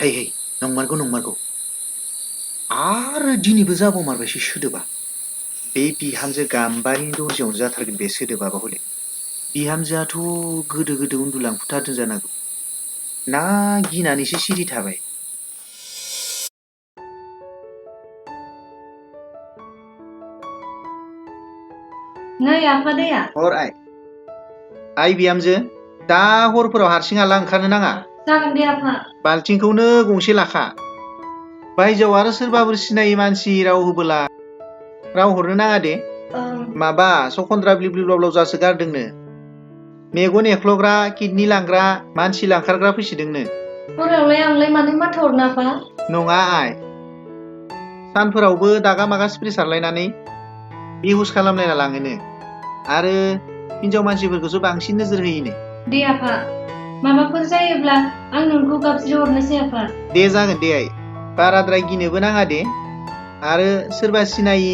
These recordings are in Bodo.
Hey, hey, नंमारगौ आरो दिनैबो जाबावमारबायसो सोदोबा बे बिहामजो गाम्बारिनि दरजायावनो जाथारगोन बे सोदोबाबा हले बिहामजोआथ' गोदो उन्दुलांफुथारदों जानांगौ ना गिनानैसो सिरि थाबाय नै आफा दैया हर आइ बिहामजो दा हरफोराव हारसिं हाला ओंखारनो नाङा जागोन दे आफा बाल्थिंखौनो गंसे लाखा बायजोआव आरो सोरबाफोर सिनायै मानसि राव होबोला राव हरनो नाङा दे माबा सखन्द्रा ब्लिब्लिब्लाब्लाव जासो गारदोंनो मेगन एख्लग्रा किडनि लांग्रा मानसि लांखारग्रा फैसोदोंनो हरावलाय आंलाय मानो माथो हरनो आफा नङा आइ सानफोरावबो दागा मागा स्प्रे सारलायनानै बेहुस खालामलायना लाङोनो आरो हिनजाव मानसिफोरखौसो बांसिन नोजोर होयोनो दे आफा माबाफोर जायोब्ला आं नोंखौ गाबज्रि हरनोसै आफा दे जागोन दे आइ बाराद्राय गिनोबो नाङा दे आरो सोरबा सिनायि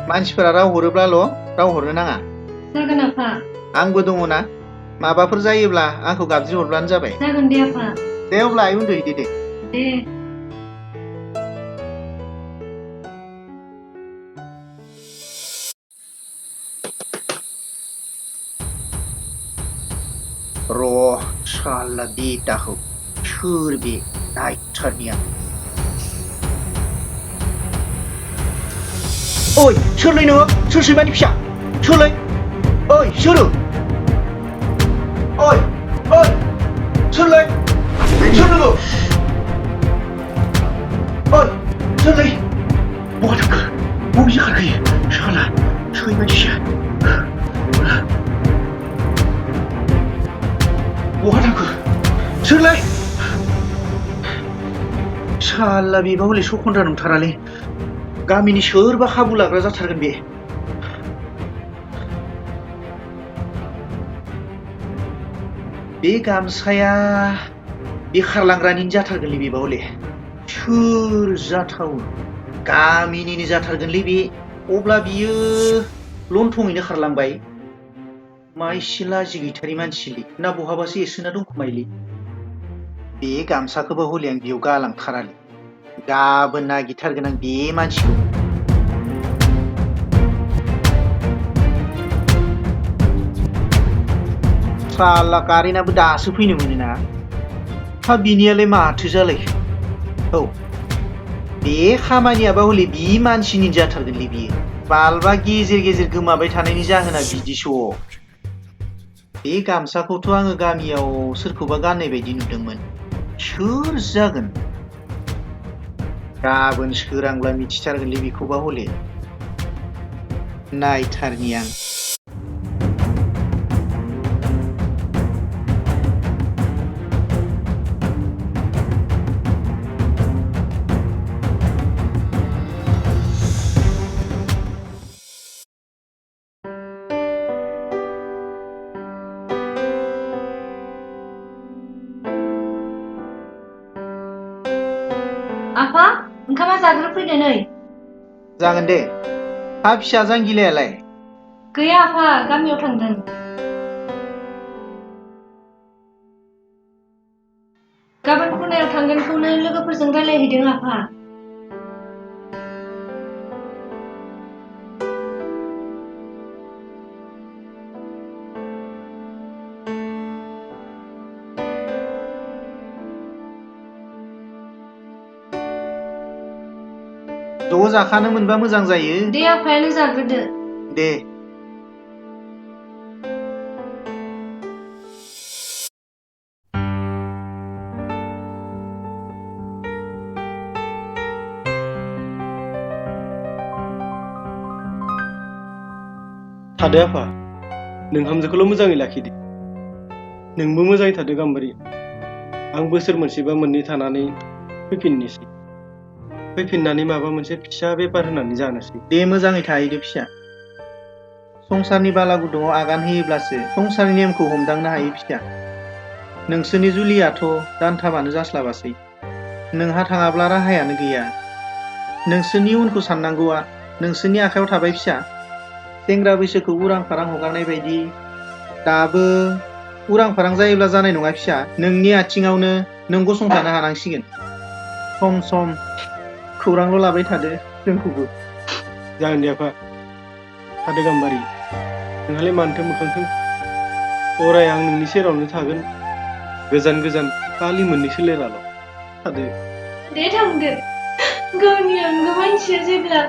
मानसिफोरा राव हरोब्लाल' राव हरनो नाङा जागोन आफा आंबो दङ ना माबाफोर जायोब्ला आंखौ गाबज्रि हरब्लानो जाबाय जागोन दे आफा दे अब्ला आइ उन्दुहैदो दे र' साला बेटाखौ सोर बे नायथारनिया ओइ सोरलै नोङो सोर सैमानि फिसा सोरलै ओइ सोरो ओइ ओइ सोरलै सोर नोङो ओइ सोरलै बहा थांखो बबे जाखारखोयो साला सैमानि फिसा बहा थांखो सोरलाय साला बेबा हले सखन्द्रा नंथारालै गामिनि सोरबा खाबु लाग्रा जाथारगोन बे बे गामसाया बे खारलांग्रानिनो जाथारगोनलै बेबा हले सोर जाथावो गामिनिनो जाथारगोनलै बे अब्ला बियो लन्थङैनो खारलांबाय मा एसे लाजि गैथारि मानसिलै ना बहाबासो एसोना दंखोमायोलै बे गामसाखौबो हले आं बेयाव गालांथारालै गाबोन नागिरथारगोन आं बे मानसिखौ साला कारेन्टआबो दासो फैनो मोनोना हा बिनियालाय माथो जालायखो औ बे खामानियाबा हले बि मानसिनि जाथारगोनलै बियो बाल्बा गेजेर गेजेर गोमाबाय थानायनि जाहोना बिदिस' बे गामसाखौथ' आङो गामियाव सोरखौबा गाननाय बायदि नुदोंमोन सोर जागोन गाबोन सोरांब्ला मिथिथारगोनलै बेखौबा हले नायथारनि आं आफा ओंखामा जाग्रोफैदो नै जागोन दे हा फिसा जांगिलायालाय गैया आफा गामियाव थांदों गाबोन फुनायाव थांगोनखौनो लोगोफोरजों रायलायहैदों आफा ज' जाखानो मोनबा मोजां जायो दे आफायानो जाग्रोदो दे थादो आफा नोंहामजोखौल' मोजाङै लाखिदो नोंबो मोजाङै थादो गाम्बारि आं बोसोर मोनसेबा मोननै थानानै फैफिननोसै फैफिननानै माबा मोनसे फिसा बेपार होनानै जानोसै दे मोजाङै थाहैदो फिसा संसारनि बाला गुदुङाव आगान होयोब्लासो संसारनि नेमखौ हमदांनो हायो फिसा नोंसोरनि जुलियाथ' दानथामानो जास्लाबासै नोंहा थाङाब्ला राहायानो गैया नोंसोरनि उनखौ साननांगौआ नोंसोरनि आखायाव थाबाय फिसा सेंग्रा बैसोखौ उरां फारां हगारनाय बायदि दाबो उरां फारां जायोब्ला जानाय नङा फिसा नोंनि आथिङावनो नों गसंथानो हानांसिगोन सम सम खौरांल' लाबाय थादो जोंखौबो। जागोन दे आफा। थादो गाम्बारि, नोंहालाय मानोथो मोखांथों? अराय आं नोंनि सेरावनो थागोन। गोजान गोजान खालि मोननैसो लेराल'। थादो। दे थांदो। गावनि आंगो मानसिया जेब्ला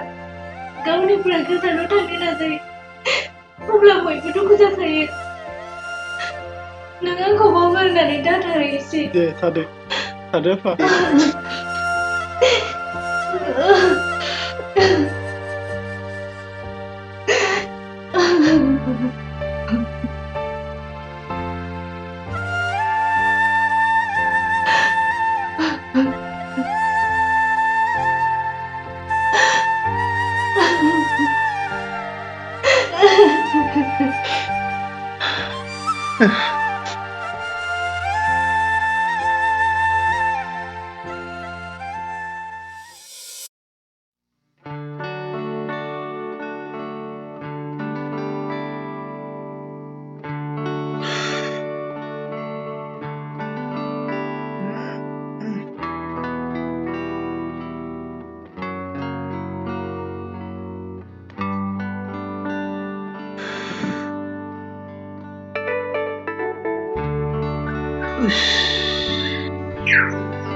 गावनिफ्राय गोजानाव थांनो नाजायो अब्ला बयबो दुखु जाखायो। नों आंखौ बावगारनानै दाथार एसे। दे थादो। थादो आफा। दे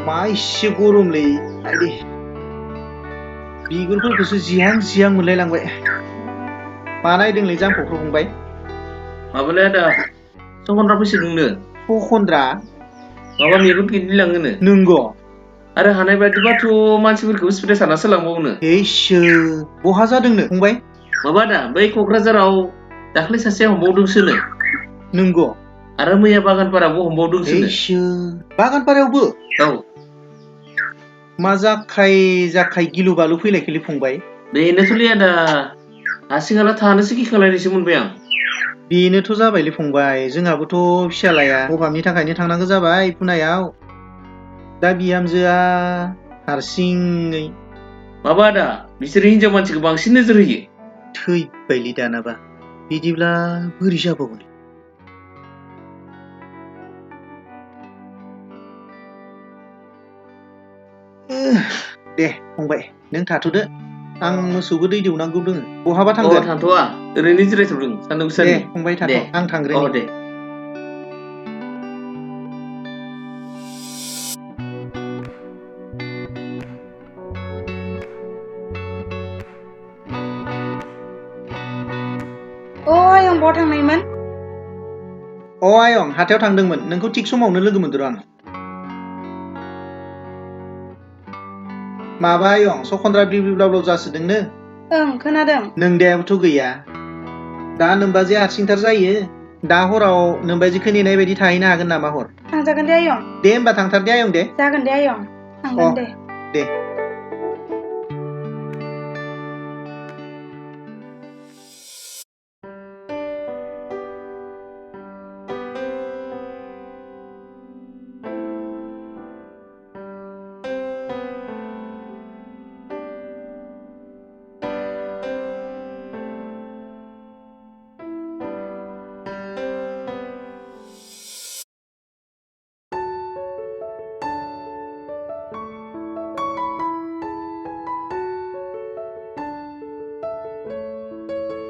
मा इसे गरमलै आइदि बिगुरफोरखौसो जिहां जिहां मोनलायलांबाय। मा नायदोंलै जामखौखौ फंबाय? माबालै आदा सखनद्रा फैसोदोंनो। सखनद्रा? माबा मेगन गिदिंलाङोनो। नंगौ? आरो हानाय बायदिबाथ' मानसिफोरखौ स्प्रे सारनासो लांबावोनो। इसोर बहा जादोंनो फंबाय? माबा दा बै क'क्राझाराव दाख्लै सासेया हमबावदोंसोनो। नंगौ? आरो मैया बागानपारायावबो हमबावदोंसोनो। इसोर बागानपारायावबो? औ। मा जाखाय गिलु बालु फैलायखोलै फंबाय? बेनोथ'लै आदा हासिङाला थानोसो गिखांलायनायसो मोनबाय आं। बेनोथ' जाबायलै फंबाय, जोंहाबोथ' फिसालाया अभाबनि थाखायनो थांनांगौ जाबाय पुनायाव। दा बिहामजोआ हारसिङै। माबा आदा बिसोरो हिनजाव मानसिखौ बांसिन नोजोर होयो। थैबायलै दानाबा, बिदिब्ला बोरै जाबावगोन? दे फंबाय नों थाथ'दो, आं मोसौबो दै दौनांगौ दोङो। बहाबा थांगोन? थांथ'वा, ओरैनो जिरायथ'दों सान्दुं दे गोसानि। फंबाय थाथ', आं अ थांग्रोनि। दे। आयं बहा थांनायमोन? आयं हाथायाव थांदोंमोन, नोंखौ थिग समावनो लोगो मोनदों आं। माबा आयं सखनद्रा ब्लिउ ब्लाव ब्लाव जासोदोंनो। ओं खोनादों। नोंदायाबोथ' गैया। दा नोमबाजै हारसिंथार जायो। दा हराव नोमबाजैखौ नेनाय बायदि थाहैनो हागोन नामा हर? थांजागोन दे आयं। दे होमबा थांथार दे आयं दे। जागोन दे आयं, थांगोन दे। दे।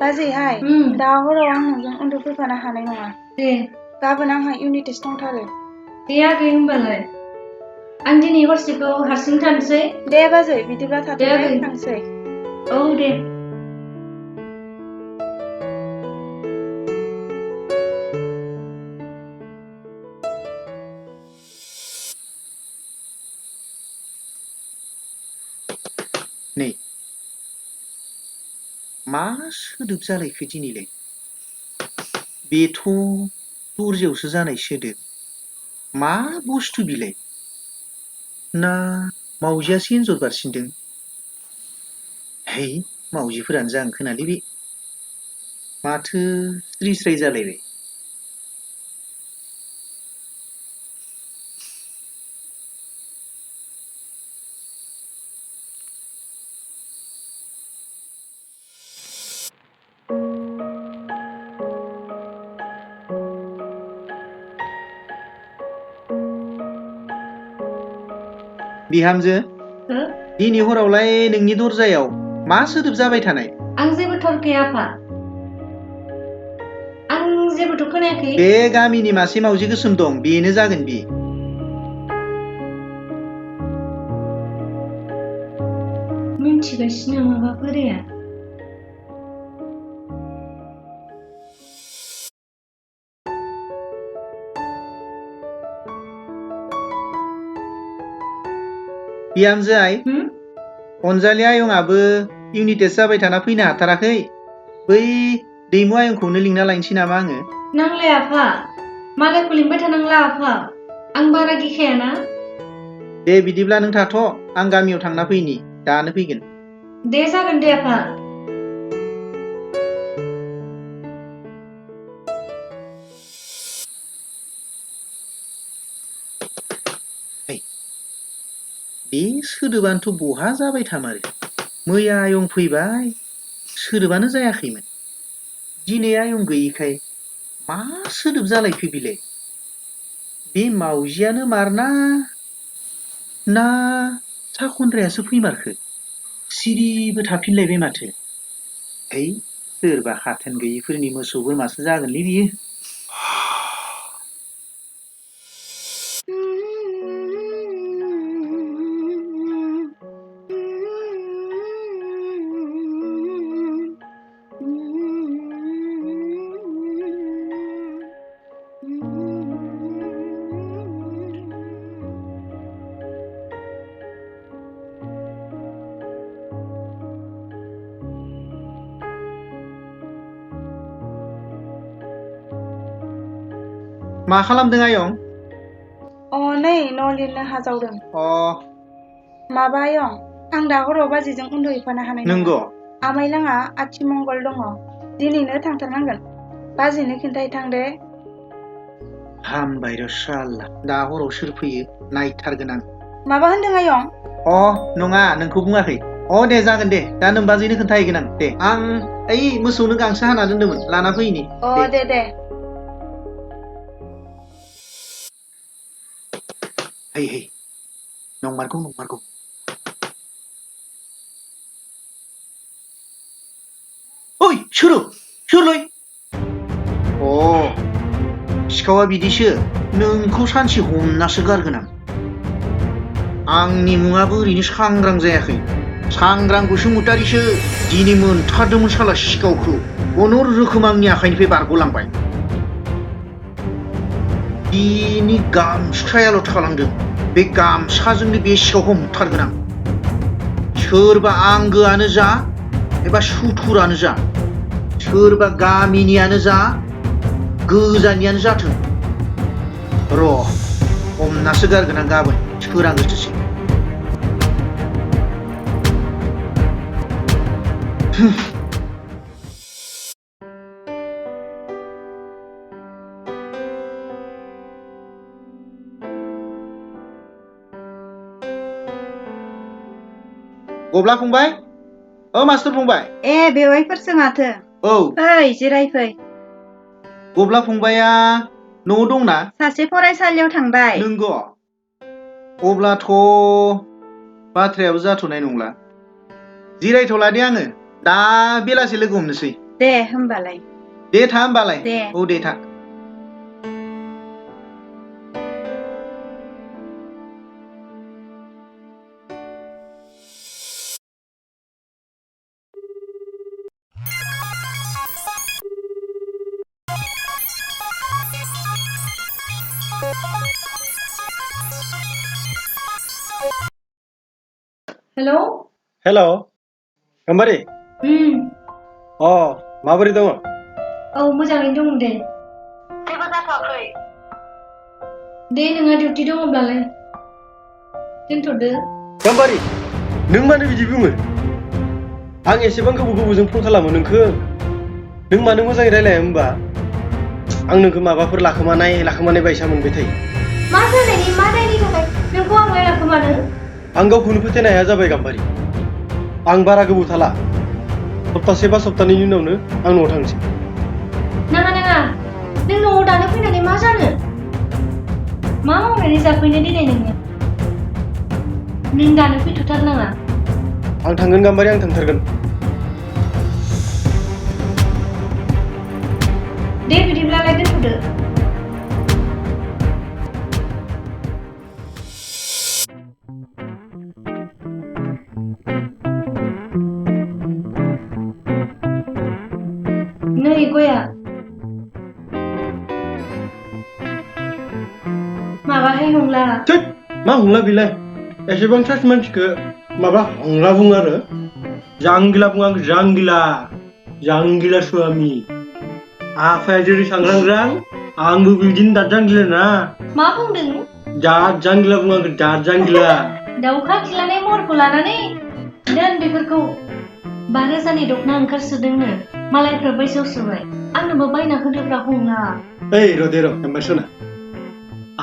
बाजैहाय, दा हराव आं नोंजों उन्दुफैफानो हानाय नङा। दे। गाबोन आंहा इउनिट टेस्ट दंथारो। दे आगै होमबालाय। आं दिनै हरसेखौ हारसिं थानोसै। दे बाजै बिदिब्ला दे थाथ'दो, आगै। थांसै। औ दे। नै मा सोदोब जालायखो दिनैलाय? बेथ' दरजायावसो जानाय सोदोब। मा बुस्थु बिलाय? ना मावजियासो एन्जर बारसिनदों? है मावजिफोरानो जागोन खोनालै बे। माथो स्रि स्राय जालायबाय। बिहामजो हो? दिनै हरावलाय नोंनि दरजायाव मा सोदोब जाबाय थानाय? आं जेबो थरखै आफा। आं जेबोथ' खोनायाखै। बे गामिनि मासे मावजि गोसोम दं, बेनो जागोन बे। मिन्थिगासिनो माबा बोराया। बिहामजो आइ, अनजालि आयंआबो इउनिट टेस्ट जाबाय थाना फैनो हाथाराखै। बै दैमु आयंखौनो लिंना लायनोसै नामा आङो? नांलाया आफा, मालायखौ लिंबाय थानांला आफा, आं बारा गिखायाना। दे बिदिब्ला नों थाथ', आं गामियाव थांना फैनि, दानो फैगोन। दे जागोन दे आफा। बे सोदोबानोथ' बहा जाबाय थामारो। मैया आयं फैबाय, सोदोबानो जायाखैमोन। दिनै आयं गैयिखाय मा सोदोब जालायखो बिलाय? बे मावजियानो मारना ना साखन्द्रायासो फैमारखो? सिरिबो थाफिनलायबाय माथो। है, सोरबा खाथोन गैयिफोरनि मोसौ बोरमासो जागोनलै बियो। मा खालामदों आयं? नै न' लिरनो हाजावदों। माबा आयं, आं दा हराव बाजैजों उन्दुहैफानो हानाय नङा। नंगौ? आमाइलाङा आथिमंगल दङ, दिनैनो थांथारनांगोन। बाजैनो खिन्थाहैथां दे। हामबाय र' साल्ला, दा हराव सोर फैयो नायथारगोन आं। माबा होनदों आयं? नङा, नोंखौ बुङाखै। दे जागोन दे, दा नोमबाजैनो खोन्थाहैगोन आं। दे, आं ओइ मोसौनो गांसो हाना दोन्दोंमोन, लाना फैनि। दे। है, नंमारगौ। ओइ, सोरलै? सिखावा बिदिसो, नोंखौ सानसे हमनासो गारगोन आं। आंनि मुङाबो ओरैनो सांग्रां जायाखै, सांग्रां बसुमतारीसो। दिनै मोनथारदोंमोन साला सिखावखौ, खुनुरुखुम आंनि आखाइनिफ्राय बारग'लांबाय। बिनि गामसायाल' थालांदों, बे गामसाजोंनो बे सिखावखौ हमथारगोन आं। सोरबा आंगोआनो जा एबा सुथुरानो जा, सोरबा गामिनियानो जा गोजाननियानो जाथों, र' हमनासो गारगोन आं गाबोन सोरांगोसोसै। गब्ला फंबाय, मास्टर फंबाय। बेवाइफोरसो माथो? फै जिरायफै। गब्ला फंबाया न'आव दंना? सासे फरायसालियाव थांबाय। नंगौ? अब्लाथ' बाथ्रायाबो जाथ'नाय नंला। जिरायथ'ला दे आङो, दा बेलासि लोगो हमनोसै। दे होमबालाय। दे था होमबालाय। दे था। हेल', गाम्बारि। माबोरै दङ? मोजाङैनो दं दे। जेबो जाथ'वाखै। दे, नोंहा डिउटि दङब्लालाय दोनथ'दो। गाम्बारि, नों मानो बिदि बुङो? आं एसेबां गोबावजों फन खालामो नोंखो, नों मानो मोजाङै रायलाया होमबा? आं नोंखौ माबाफोर लाखोमानाय बायसा मोनबाय थायो। मा जानायनि मा दायनि थाखाय नोंखौ आंलाय लाखोमानो? आं गावखौनो फोथायनो हाया जाबाय गाम्बारि। आं बारा गोबाव थाला, सप्तासे बा सप्तानैनि उनावनो आं न'आव थांसै। नाङा, नों न'आव दानो फैनानै मा जानो? मा मावनानै जाफैनो दिनै नोङो? नों दानो फैथ'थारनाङा। आं थांगोन गाम्बारि, आं थांथारगोन। दे बिदिब्लालाय दोनथ'दो। नै गया माबाहाय हंला। थोद, मा हंला बेलाय? एसेबां सास मानसिखौ माबा हंला बुङो आरो? जांगिला बुङो आं, जांगिला। जांगिला स्वामी। आफाया जेरै सांग्रांग्रां, आंबो बिदिनो दाद जांगिला ना। मा बुंदों? दाद जांगिला बुङो आंखौ, दाद जांगिला। दाउखा खिलानाय महरखौ लानानै दोन बेफोरखौ। 5,000नि दख'ना ओंखारसोदोंनो, मालायफ्रा बायसावसोबाय। आंनोबो बायना होदोब्रा हंला। ओइ रदे र' गाम्बारि सना,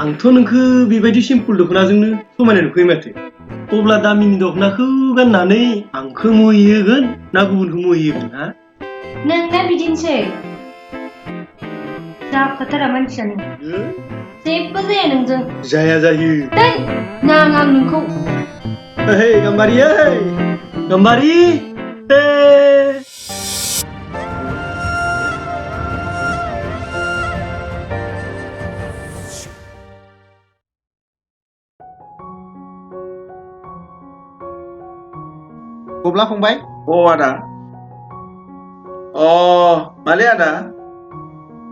आंथ' नोंखौ बेबायदि सिम्पोल दख'नाजोंनो समायना नुखायो माथो। अब्ला दामिनि दख'नाखौ गाननानै आंखौ मुहिहोगोन ना गुबुनखौ मुहिहोगोन, हा? नोंना बिदिनोसै। जाखाथारा मानसियानो। जेबो जाया नोंजों। जाया जायो। दोन, नाङा आं नोंखौ। ओइ गाम्बारि, ओइ गाम्बारि, गब्ला फंबाय। आदा। माले आदा?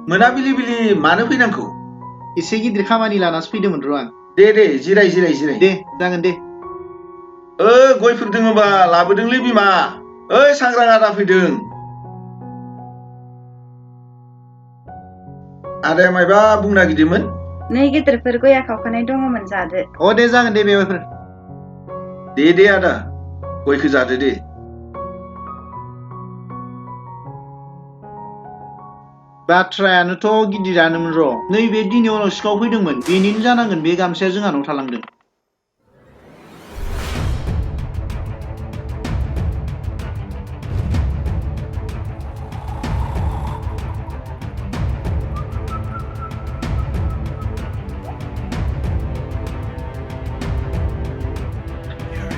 मोनाबिलि मानो फैनांगौ? एसे गिदिर खामानि लानासो फैदोंमोन र' आं। दे जिराय जिराय। दे जागोन दे। गयफोर दोङोबा लाबोदोंलै बिमा। ओइ सांग्रां आदा फैदों। आदाया मायबा बुंनो नागिरदोंमोन? नै गिदिरफोर गया खावखानाय दङमोन, जादो। दे जागोन दे बेवाइफोर। दे आदा, गयखौ जादो दे। बाथ्रायानोथ' गिदिरानोमोन र'। नैबे दिनै उनाव सिखाव फैदोंमोन, बेनिनो जानांगोन बे गामसाया जोंहानाव थालांदों।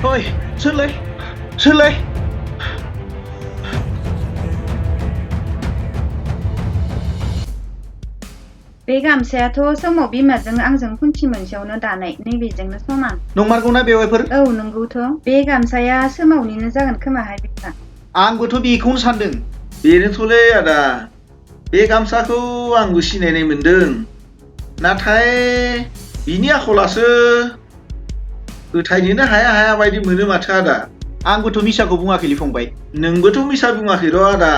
ओइ सोरलाय? बे गामसायाथ' समाव बिमाजों आंजों खुन्थि मोनसेयावनो दानाय, नैबेजोंनो समान। नंमारगौना बेवाइफोर? औ नंगौथ'। बे गामसाया सोमावनिनो जागोन खोमाहाय बिफा। आंबोथ' बेखौनो सानदों। बेनोथ'लै आदा, बे गामसाखौ आंबो सिनायनाय मोनदों। नाथाय बिनि आखलासो फोथायनोनो हाया बायदि मोनो माथो आदा। आंबोथ' मिसाखौ बुङाखैलै फंबाय। नोंबोथ' मिसा बुङाखै र' आदा।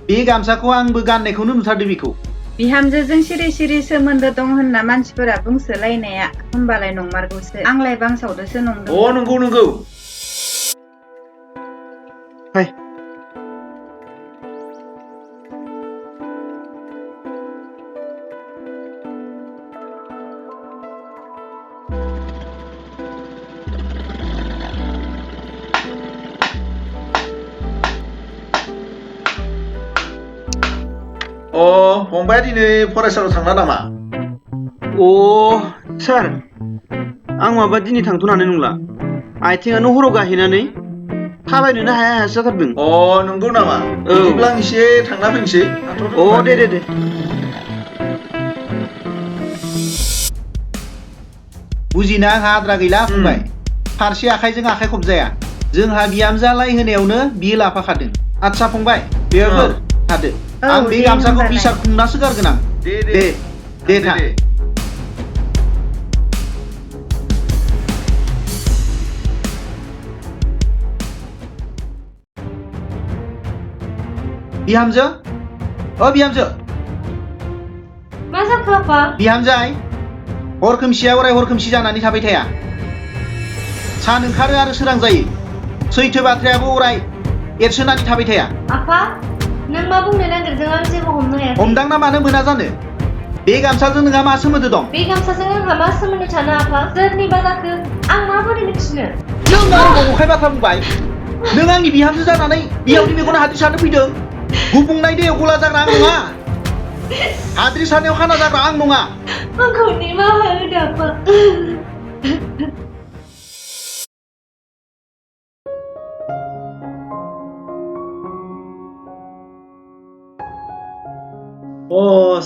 बे गामसाखौ आंबो गाननायखौनो नुथारदों बेखौ। बिहामजोजों सिरि सिरि सोमोन्दो दं होनना मानसिफोरा बुंसोलायनाया होमबालाय नंमारगौसो। आंलाय बांसावदोसो नंदों। नंगौ। हाय। फंबाया दिनै फरायसालियाव थांला नामा? सार, आं माबा दिनै थांथ'नो हानाय नंला। आथिङानो हराव गाहेनानै थाबायनोनो हायासो जाथारदों। नंगौ नामा? बिदिब्ला आं एसे थांना फैनोसै। दे। बुजिना आंहा आद्रा गैला फंबाय। फारसे आखाइजों आखाइ खबजाया। जोंहा बिहामजालाय होनायावनो बियो लाफाखादों। आदसा फंबाय, बेवाइफोर थादो। आं बे गामसाखौ बिसार खुंनासो गारगोन आं। दे थां। बिहामजो, बिहामजो। मा जाखो आफा? बिहामजाय, हर खोमसिया अराय हर खोमसि जानानै थाबाय थाया। सान ओंखारो आरो सोरां जायो। सैथो बाथ्रायाबो अराय एरसोनानै थाबाय थाया। आफा, नों मा बुंनो नागिरदों आं जेबो हमनो हायाखै। हमदांना मानो मोना जानो? बे गामसाजों नोंहा मा सोमोन्दो दं? बे गामसाजों आंहा मा सोमोन्दो थानो आफा? सोरनिबा जाखो? आं माबोरै मिथिनो? नों आंखौ नंखाय बाथ्रा बुंबाय। नों आंनि बिहामजो जानानै बिहावनि मेगनाव हाद्रि सारनो फैदों। गुबुंनाय दैयाव गला जाग्रा आं नङा। हाद्रि सारनायाव खाना जाग्रा आं नङा। आंखौ निमाहा होदो आफा।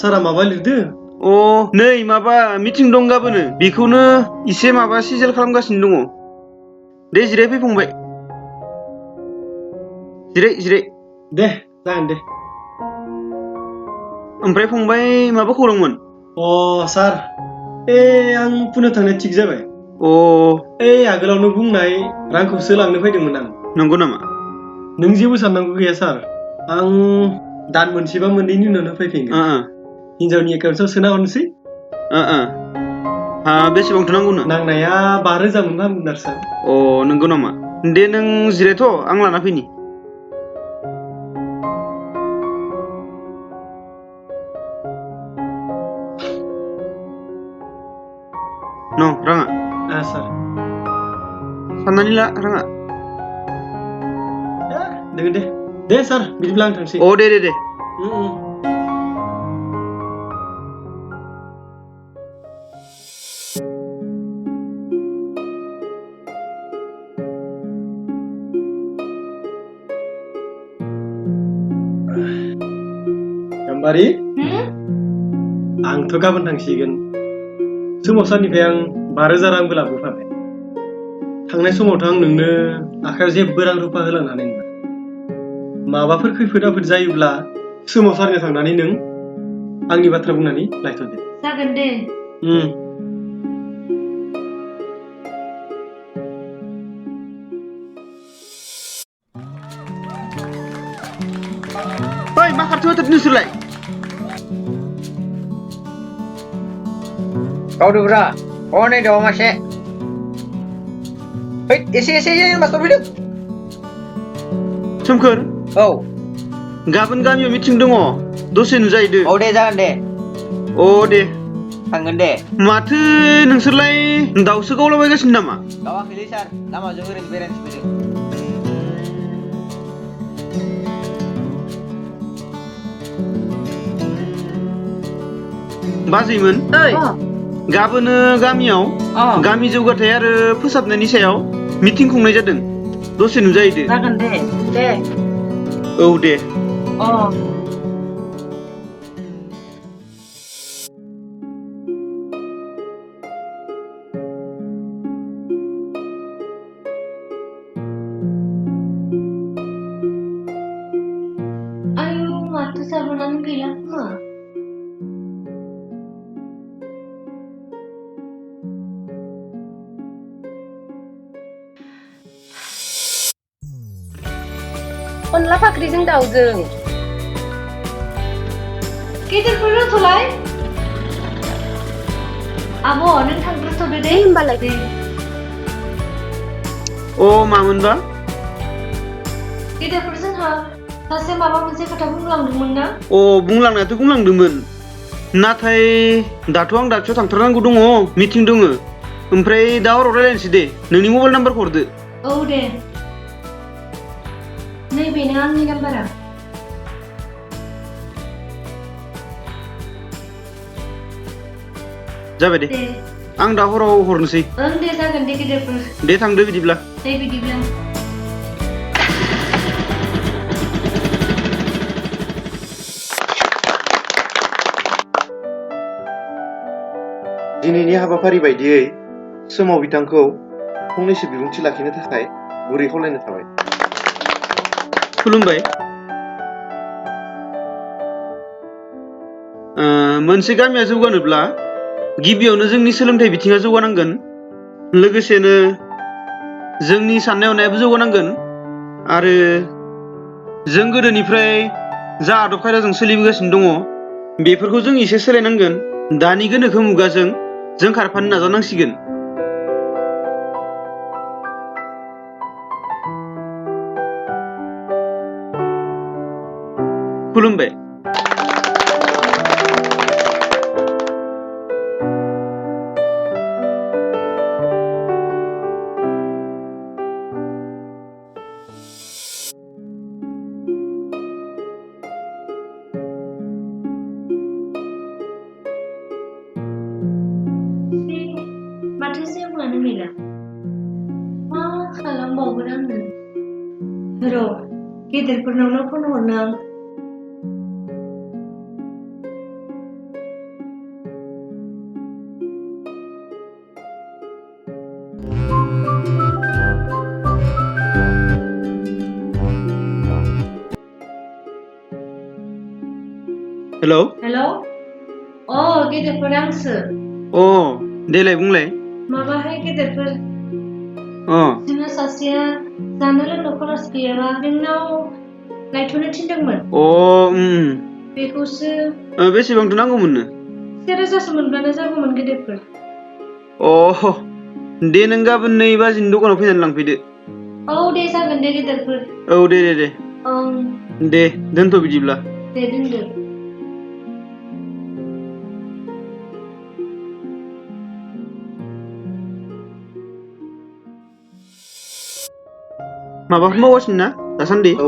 सारा माबा लिरदो? अ नै माबा मिटिं दं गाबोनो बेखौनो एसे माबा सिजेल खालामगासिनो दङ। दे जिरायफै फंबाय। जिराय। दे जागोन दे। ओमफ्राय फंबाय माबा खौरांमोन? सार आं पुने थांनाया थिग जाबाय। आगोलावनो बुंनाय रांखौसो लांनो फैदोंमोन आं। नंगौ नामा? नों जेबो साननांगौ गैया सार, आं दान मोनसेबा मोननैनि उनावनो फैफिनगोन। हिनजावनि एकाउन्टआव सोना हरनोसै। बेसेबांथो नांगौनो? नांनाया 5,000 मोनबा हामगोन आरो सार। नंगौ नामा? दे नों जिरायथ' आं लाना फैनि। राङा सार साननानै ला राङा। दे सार बिदिब्ला आं थांसै। दे। गाम्बारि, आंथ' गाबोन थांसिगोन। सोमावसारनिफ्राय आं 5,000 रांबो लाबोफाबाय। थांनाय समावथ' आं नोंनो आखायाव जेबो रां रुफा होलांनो हानाय नङा। माबाफोर खैफोद आफोद जायोब्ला सोमावसारनो थांनानै नों आंनि बाथ्रा बुंनानै लायथ'दो। जागोन दे। मा खारथियाव होथारदों नोंसोरलाय? गावदोब्रा नै दाउ मासे। एसे मास्टार फैदों। सोमखोर, औ गाबोन गामियाव मिटिं दङ, दसे नुजाहैदो। दे जागोन दे। दे थांगोन दे। माथो नोंसोरलाय दाउसो गावलाबायगासिनो नामा? गावाखैलै सार, लामाजों ओरैनो बेरायनोसो फैदों। बाजैमोन, गाबोनो गामियाव गामि जौगाथाय आरो फोसाबनायनि सायाव मिटिं खुंनाय जादों, दसे नुजाहैदो। जागोन दे। दे। आयु माथो जाबोनानै गैला खोमा। अनला फाख्रिजों दाउजों। गेदेरफोर रोंथ'लाय। आब' नों थांग्रोथ'दो दे। होमबालाय दे। मामोनबा? गेदेरफोर जोंहा सासे माबा मोनसे खोथा बुंलांदोंमोन ना? बुंलांनायाथ' बुंलांदोंमोन, नाथाय दाथ' आं दाबसेयाव थांथारनांगौ दङ, मिटिं दङ। ओमफ्राय दा हराव रायलायनोसै दे। नोंनि मबाइल नाम्बारखौ हरदो। दे। नैबेनो आंनि नाम्बारा। जाबाय दे। आं दा हराव हरनोसै। दे जागोन दे गेदेरफोर। दे थांदो बिदिब्ला। दे बिदिब्ला। दिनैनि हाबाफारि बायदियै सोमाव बिथांखौ फंनैसो बिबुंथि लाखिनो थाखाय गुरै खावलायनो थाबाय। खुलुमबाय। मोनसे गामिया जौगानोब्ला गिबियावनो जोंनि सोलोंथाइ बिथिङा जौगानांगोन, लोगोसेनो जोंनि साननाय हनायाबो जौगानांगोन, आरो जों गोदोनिफ्राय जा आदब खायदाजों सोलिबोगासिनो दङ बेफोरखौ जों एसे सोलायनांगोन। दानि गोनोखो मुगाजों जों खारफानो नाजानांसिगोन। खुलुमबाय। माथो जेबोआनो गैला। मा खालामबावगोन आङो? र' गेदेरफोरनावनो फन हरनो आं। हेलौ हेलौ अ गेदेरफोर आंसो अ देलाय बुंलाय माबाहाय गेदेरफोर अ जोंहा सासेया जानो लोंनो खरस गैयाबा नोंनाव लायथ'नो थिनदोंमोन बेखौसो बेसेबांथो नांगौमोननो 1000सो मोनब्लानो जागौमोन गेदेरफोर दे नों गाबोन 2 बाजिनि दखानाव फैनानै लांफैदो औ दे जागोन दे गेदेरफोर औ दे ओं दे दोनथ' बिदिब्ला दे दोनदो माबाफोर मावगासिनो ना दासान्दि औ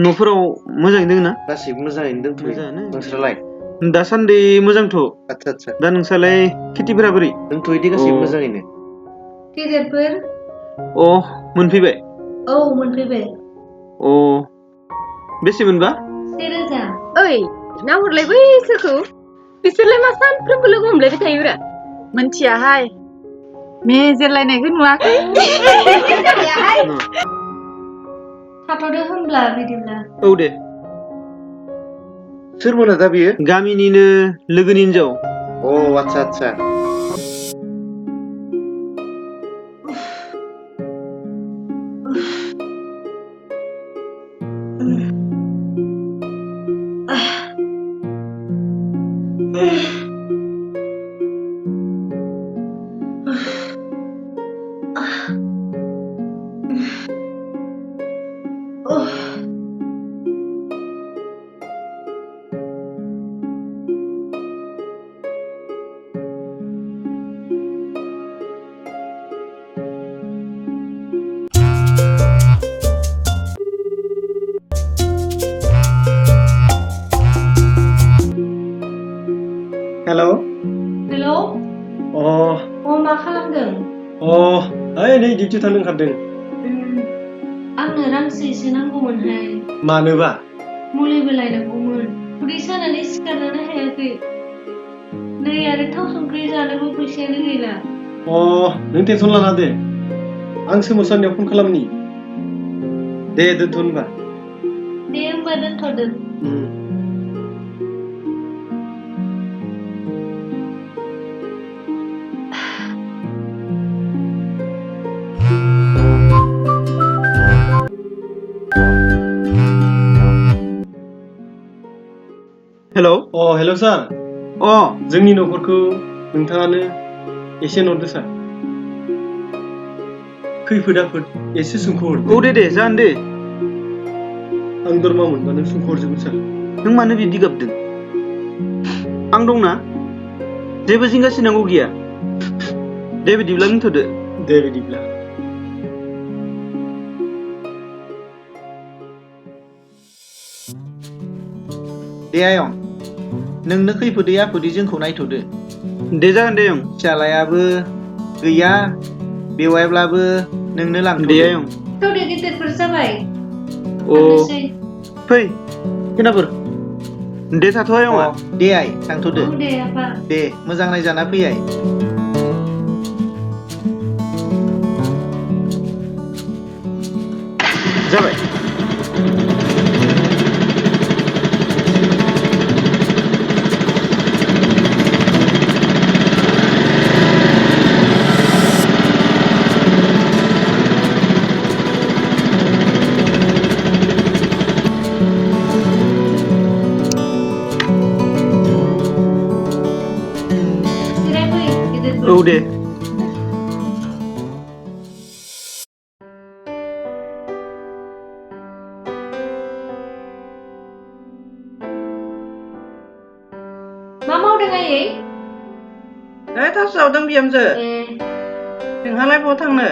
न'फोराव मोजाङै दोङो ना गासिबो मोजाङैनो दंथ'यो मोजाङानो नोंसोरालाय दासान्दि मोजांथ' आदसा दा नोंसालाय खेथिफोरा बोरै दंथ'यो दे गासिबो मोजाङैनो गेदेरफोर मोनफैबाय औ मोनफैबाय बेसे मोनबा 1000 ओइ नाहरलाय बैसोरखौ बिसोरलाय मा सानफ्रोमबो लोगो हमलायबाय थायोब्रा मोनथियाहाय मेजेरलायनायखौ नुवाखै थाथ'दो होनब्ला बिदिब्ला औ दे सोरमोन दा बियो गामिनिनो लोगोनि हिनजाव आदसा हेलौ हेलौ मा खालामदों ओइ नै डिउटि थांनो ओंखारदों आंनो रांसो एसे नांगौमोनहाय मानोबा मुलिबो लायनांगौमोन उदै सानानै सिखारनोनो हायाखै नै आरो थाव संख्रि जानोबो फैसायानो गैला नों टेनसन लाना दे आं सोमावसारनायाव फन खालामनि दे दोनथ' होनबा दे होनबा दोनथ'दो हेलौ हेलौ सार जोंनि न'खरखौ नोंथाङानो एसे नरदो सार खैफोद आफोद एसे सुंख'हरदो दे जागोन दे आं दरमा मोनबानो सुंख'हरजोबगोन सार नों मानो बिदि गाबदों आं दंना जेबो जिंगासिनांगौ गैया दे बिदिब्ला दोनथ'दो दे बिदिब्ला दे आयं नोंनो खैफोदै आफोदै जोंखौ नायथ'दो दे जागोन दे आयं फिसालायाबो गैया बेवाइब्लाबो नोंनो लांथ'दो दे आयं थौ दे गेदेरफोर जाबाय थांनोसै फै खोनाफोर दे थाथ' आयंआ दे आइ थांथ'दो दे आफा दे मोजां नायजाना फै आइ जाबाय जिरायफै गेदेरफोर दे मा मावदों आयै थास जावदों बिहामजो नोंहालाय बहा थांनो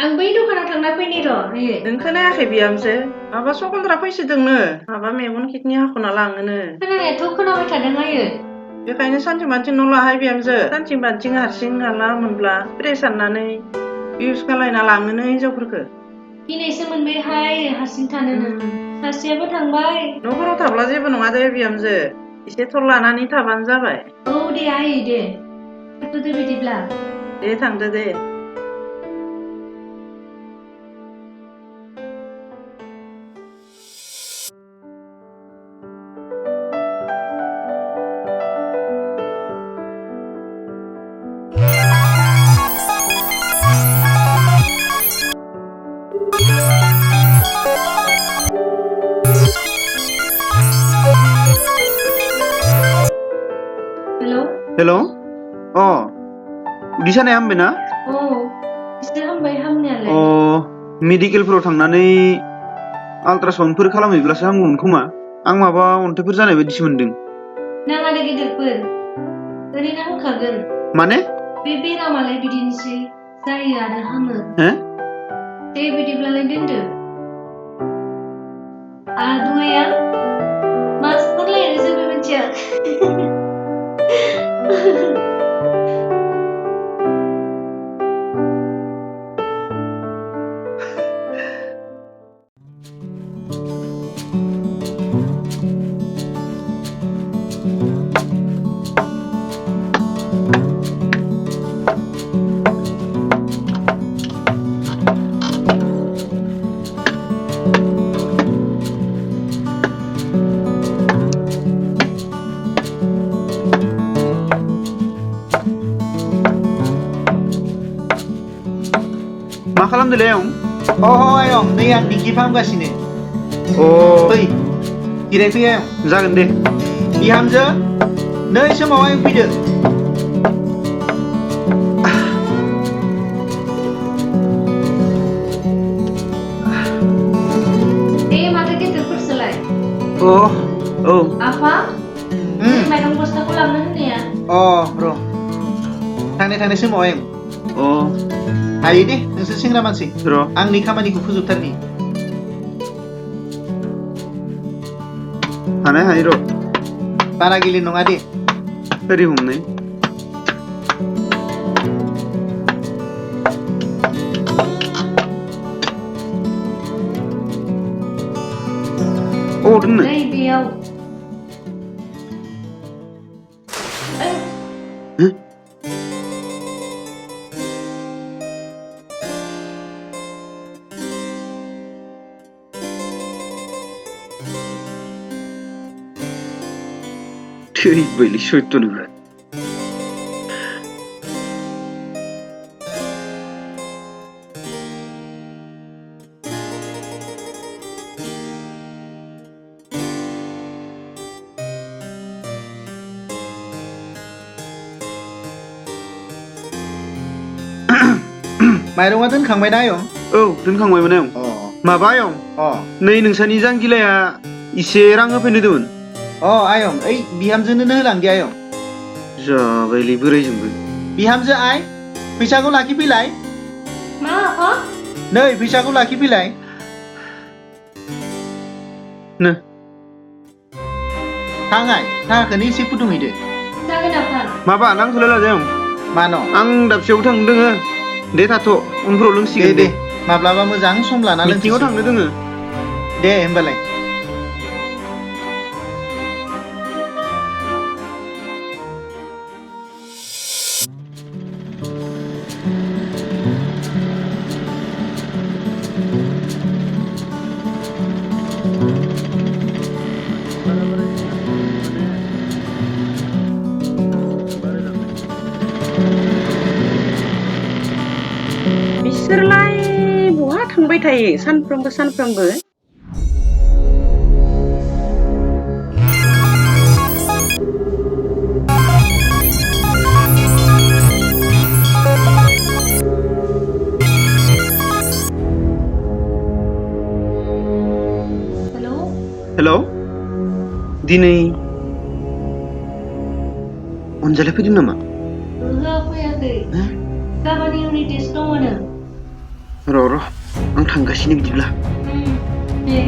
आं बै दखानाव थांना फैनि र' आयै नों खोनायाखै बिहामजो माबा सखन्द्रा फैसोदोंनो माबा मेगन किडनि हाख'ना लाङोनो खोनानायाथ' खोनाबाय थादों आयै बेखायनो सानसें बानथिं न' लाहाय बिहामजो सानसें बानथिं हारसिं हाला मोनब्ला स्प्रे सारनानै इउज खालायना लाङोनो हिनजावफोरखौ गिनायसो मोनबायहाय हारसिं थानोनो सासेयाबो थांबाय न'फोराव थाब्ला जेबो नङा दे बिहामजो एसे थर लानानै थाबानो जाबाय दे आयै दे थाथ'दो बिदिब्ला दे थांदो दे हेल' उदै सानाया हामबायना? औ एसे हामबाय हामनायालाय। मेडिकेलफोराव थांनानै आल्ट्रासाउन्डफोर खालामहैब्लासो हामगौमोन खोमा। आं माबा अन्थाइफोर जानाय बायदिसो मोनदों। नाङा दे गिदिरफोर, ओरैनो हामखागोन। माने? बे बेरामालाय बिदिनोसै, जायो आरो हामो। हे? दे बिदिब्लालाय दोनदो। आदुवाया मासफोर लायनो जोंबो मिथिया। मा खालामदोंलै आयं? आयं नै आं दिंखि फाहामगासिनो। फै जिरायफै आयं। जागोन दे। बिहामजो नै समाव आयं फैदो। दे माथो गिदिरफोरसोलाय। औ। आफा बे माइरं बस्थाखौ लांनो होननाया। र' थांनाय समाव आयं। हायो दे नोंसोर सेंग्रा मानसि। र' आंनि खामानिखौ फोजोबथारनि। हायो र'। बारा गिलिर नङा दे। ओरै हमनाय। दोननो? नै बेयाव। थैबायलै सैथ्य'निफ्राय। माइरङा दोनखांबायना आयं? औ दोनखांबायमोन आयं। माबा आयं, नै नोंसानि जांगिलाया इसे रां होफैनो होदोंमोन। आयं ओइ बिहामजोनोनो होलांदे आयं। जाबायलै बोरायजोंबो। बिहामजो आइ फैसाखौ लाखिफैलाय। मा आफा? नै फैसाखौ लाखिफैलाय। नो थाङाय थाखाखौनो एसे फुदुंहैदो। जागोन आफा। माबा नांथ'लायला आयं। मानो? आं दाबसेयाव थांनो दोङो। दे थाथ' उनफ्राव लोंसिगोन दे माब्लाबा मोजां सम लाना लोंसै। मिटिङाव थांनो दोङो। दे होमबालाय। बिसोरलाय बहा थांबाय थायो सानफ्रोमबो? हेल'। दिनै अनजालि फैदों नामा? ओहो फैयाखै। गाबोन इउनिट टेस्ट दङनो। र' आं थांगासिनो बिदिब्ला। दे।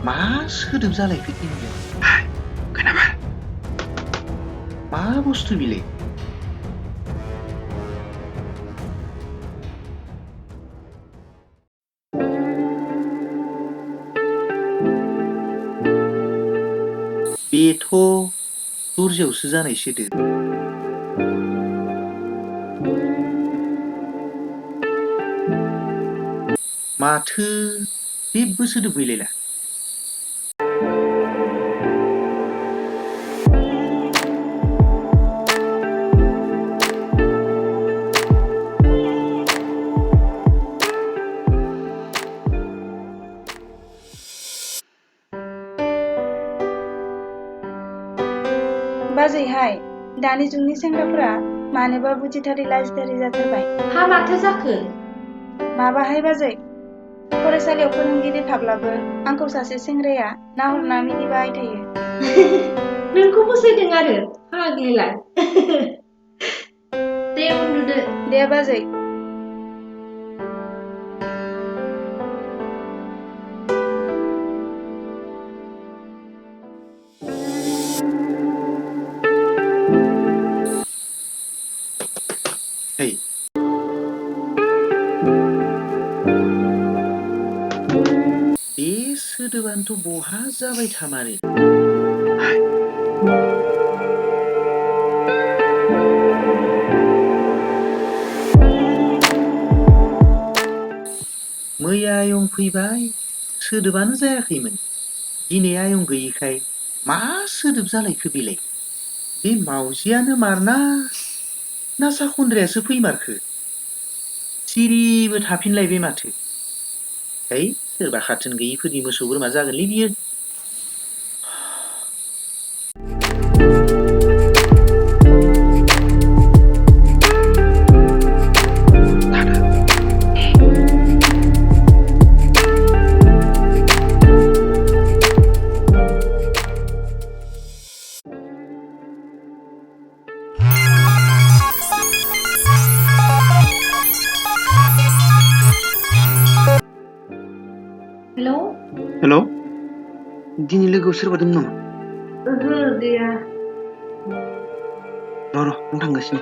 मा सोदोब जालायफैदों बेलाय? खोनाबाय? मा बुस्थु बिलाय? बेथ' दर्जायावसो जानाय सोदोब। माथो जेबो सोदोब गैलायला। बाजैहाय दानि जुगनि सेंग्राफोरा मानोबा बुजिथारि लाजिथारि जाथारबाय। हा माथो जाखो? माबाहाय बाजै, फरायसालियाव फोरोंगिरि थाब्लाबो आंखौ सासे सेंग्राया नाहरना मिनिबाय थायो। नोंखौ फसायदों आरो फाग्लिलाय। दे उन्दुदो। दे बाजै। Hey. बे सोदोबानोथ' बहा जाबाय थामारो। मैया आयं फैबाय, सोदोबानो जायाखैमोन। दिनै आयं गैयिखाय मा सोदोब जालायखो बेलाय? बे मावजियानो मारना ना साखन्द्रायासो फैमारखो? सिरिबो थाफिनलायबाय माथो। है, सोरबा खाथोन गैयिफोरनि मोसौ बोरमा जागोनलै बियो। हेलौ? हेल'? दिनै लोगोआव सोरबा दं नामा? ओहो गैया। र' आं थांगासिनो।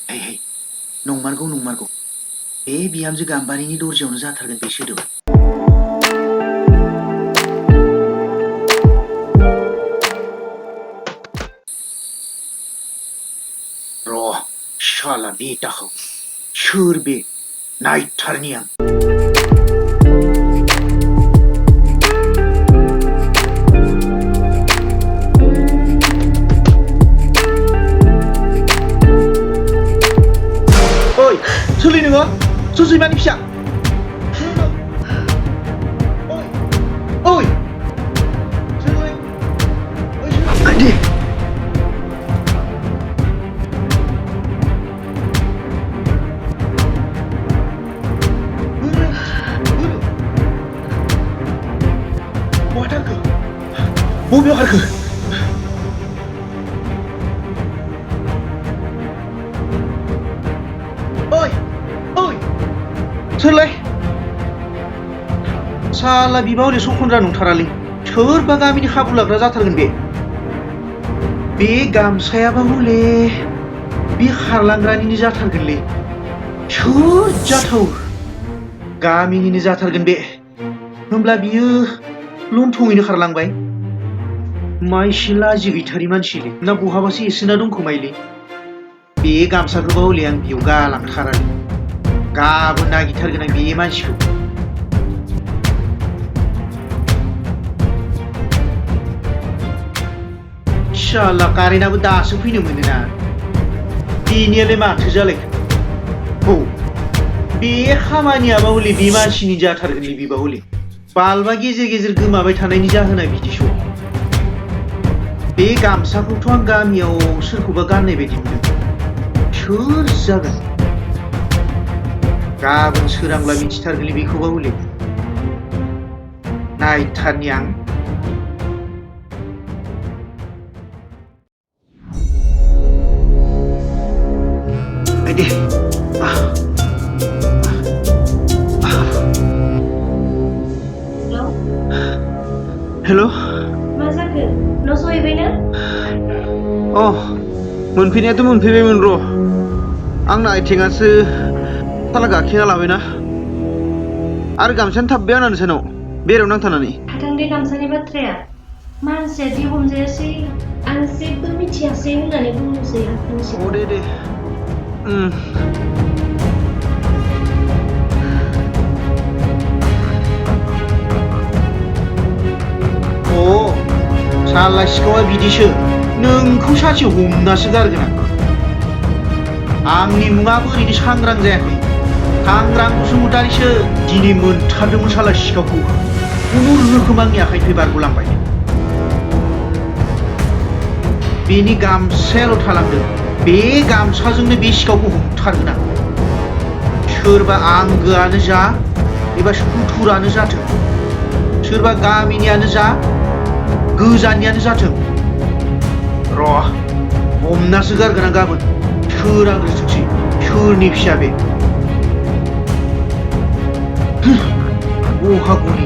है है, नंमारगौ नंमारगौ। बे बिहामजो गाम्बारिनि दरजायावनो जाथारगोन बे सोदोबा। र' शाला बेटाखौ सोर बे नायथारनि आं। ओइ सोरलै नोङो? सोर सैमानि फिसा? ओइ ओइ सोरलै? आइदि बबेयाव खारखो? ओइ ओइ सोरलाय? साला बिबा हले सखन्द्रा नंथारालै, सोरबा गामिनि खाबु लाग्रा जाथारगोन बे गामसायाबा हले बे खारलांग्रानिनो जाथारगोनलै। सोर जाथाव? गामिनिनो जाथारगोन बे। होमब्ला बियो लंथङैनो खारलांबाय। माइसि लाजि गैथारि मानसिलै, ना बहाबासो एसोना दंखोमायोलै। बे गामसाखौबा हले आं बेयाव गालांथारालै। गाबोन नागिरथारगोन आं बे मानसिखौ। शाला कारेन्टआबो दासो फैनो मोनोना। बेनियालाय माथो जालायखो? औ, बे खामानियाबा हले बे मानसिनि जाथारगोनलै बेबा हले। बाल्बा गेजेर गेजेर गोमाबाय थानायनि जाहोना बिदिस'। बे गामसाखौथ' आं गामियाव सोरखौबा गाननाय बायदि मोनदों। सोर जागोन? गाबोन सोरांब्ला मिथिथारगोनलै बेखौबा हले। नायथारनि आं। दे हेल'? मा जाखो? न' सहैबायना? मोनफैनायाथ' मोनफैबायमोन र'। आंना आथिङासो साला गाखिना लाबायना। आरो गामसायानो थाबबाय आंना नोंसानाव बेरायाव नांथानानै। थाथों दे गामसानि बाथ्राया। मानसिया दि हमजायासै आं जेबो मिथियासै होननानै बुंनोसै आंनि अ सिगाङाव। दे साला सिखावा बिदिसो नोंखौ सासे हमनासो गारगोन आं। आंनि मुङाबो ओरैनो सांग्रां जायाखै, सांग्रां बसुमतारीसो दिनै मोनथारदोंमोन साला सिखावखौ। खुनुरुखुम आंनि आखाइनिफ्राय बारग'लांबाय। बेनि गामसायाल' थालांदों, बे गामसाजोंनो बे सिखावखौ हमथारगोन आं। सोरबा आंगोआनो जा एबा सुथुरानो जाथों, सोरबा गामिनियानो जा गोजाननियानो जाथों, र' हमनासो गारगोन आं गाबोन। सोरांग्रोथोंसै सोरनि फिसा बे बहा गनि।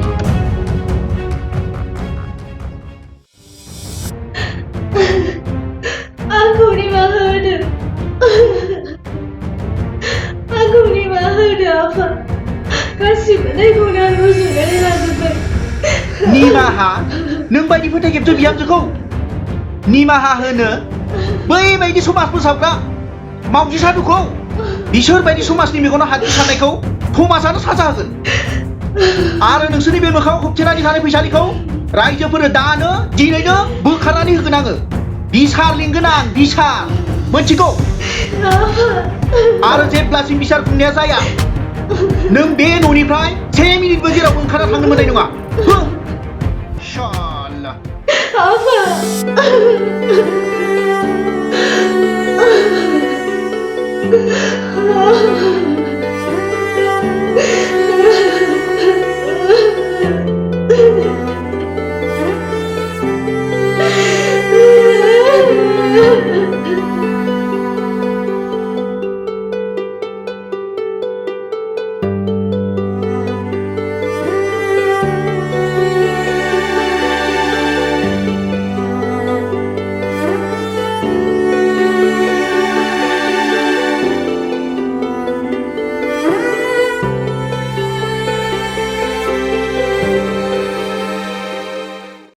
आंखौ निमाहा होदो, आंखौ निमाहा होदो आफा। गासिबो दायखौनो आं रुजुनानै लाजोब्बाय। निमाहा? नों बायदि फोथायखेबस' बिहामजोखौ निमाहा होनो? बैबायदि समाज फोसाबग्रा मावजि सादुखौ, बिसोर बायदि समाजनि मेगनाव हाद्रि सारनायखौ समाजानो साजा होगोन। आरो नोंसोरनि बे मोखाङाव होबथेनानै थानाय फैसालिखौ रायजोफोरनो दानो दिनैनो बोखारनानै होगोन आङो। बिसार लिंगोन आं, बिसार, मोनथिगौ? आरो जेब्लासिम बिसार खुंनाया जाया नों बे न'निफ्राय 1 मिनिटबो जेरावबो ओंखारना थांनो मोननाय नङा। शाला आफा